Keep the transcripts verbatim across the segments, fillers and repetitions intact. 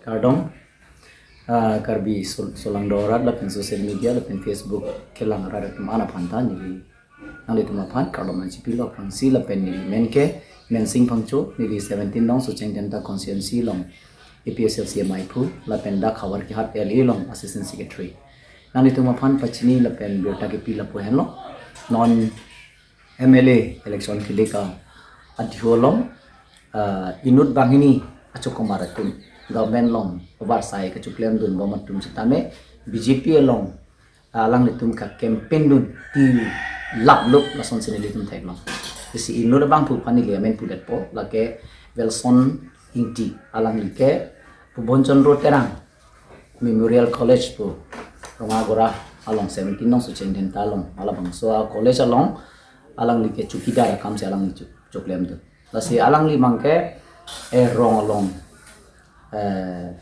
Kardom, ah, Karbi Sol-, Solangdo arat lapen social media lapen Facebook kelang arat atum an aphan ta neli nanglitum aphan kardom nangchipilo aphrangsi lapen neli men ke Mensing Phangcho, neli seventeen nong Socheng Dhenta constituency along A P H L C M I phu lapen dak Howraghat L A along assistant secretary. Nanglitum aphan pachini lapen birta kepi lapu henlo. Non M L A election kelik adiho along, ah, inut banghini achokomar atum government along obar sai kachoklemdun bom atum sitame B J P along, ah, alanglitum ka campaign dun ti laplup lasonsi nelitum theklong. Isi inut abangphu aphan neli amen pudetpo, lake Wilson Ingti, alangli ke Phubon Chandra Terang Memorial College pu Rongagora along seventeen nong Socheng Dhenta along, alabangso a college along alangli ke chowkidar akamsi alangli cho-, choklemdun. Lasi alangli abang ke, eh, rong along, eh,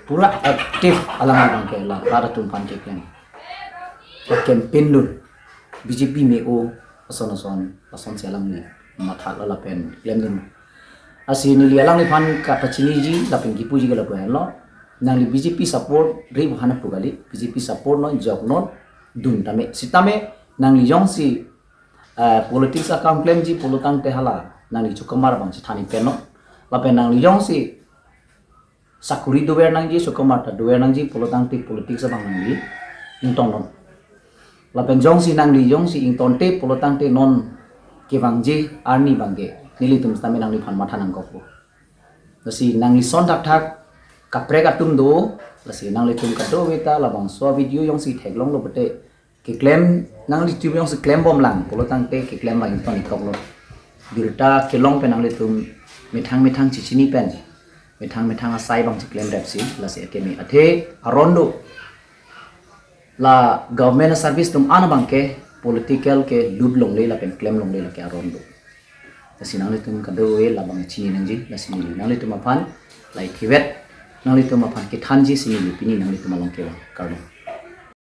pura active alangli abang ke la rat atum aphan keklem. La campaign dun, B J P me-o, ason ason, asonsi alangli matha lo lapen klemdun. Lasi neli alangliphan kapachiniji lapen kipuji ke lapu henlo. Nangli B J P support ri buhan apu kali, B J P support non, joknon, dun tame. Sitame nangli jongsi, eh, politics akam klemji pulotangte hala nangli chokomar abang chethan-i pen non. Lapen nangli jongsi sakuri dover nangji, chokomar ta dover nangji pulotangte politics abang nangli ingtongnon. Lapen jongsi nangli jongsi ingtongte pulotangte non kevangji arni abang ke nelitum sitame nangliphan matha nangkokpo. Lasi nangli son thakthak kaprek atum do, lasi nanglitum kadokave ta labangso a video jongsi theklonglo pute keklem, nanglitum jongsi klembomlang pulotangte keklem abang ingtong-i koklo. Birta kelong pen nanglitum methang methang chichini pen, methang methang asai abang chiklemrepsi, lasi akeme athe aron do. La government service atum an abang ke political ke lut longle lapen klem longle lake aron do. Lasi nanglitum kadokave labang chini nangji, lasi neli nanglitum aphan la ithivet, nanglitum aphan kethanji si neli pini nanglitum along kevang. Kardom.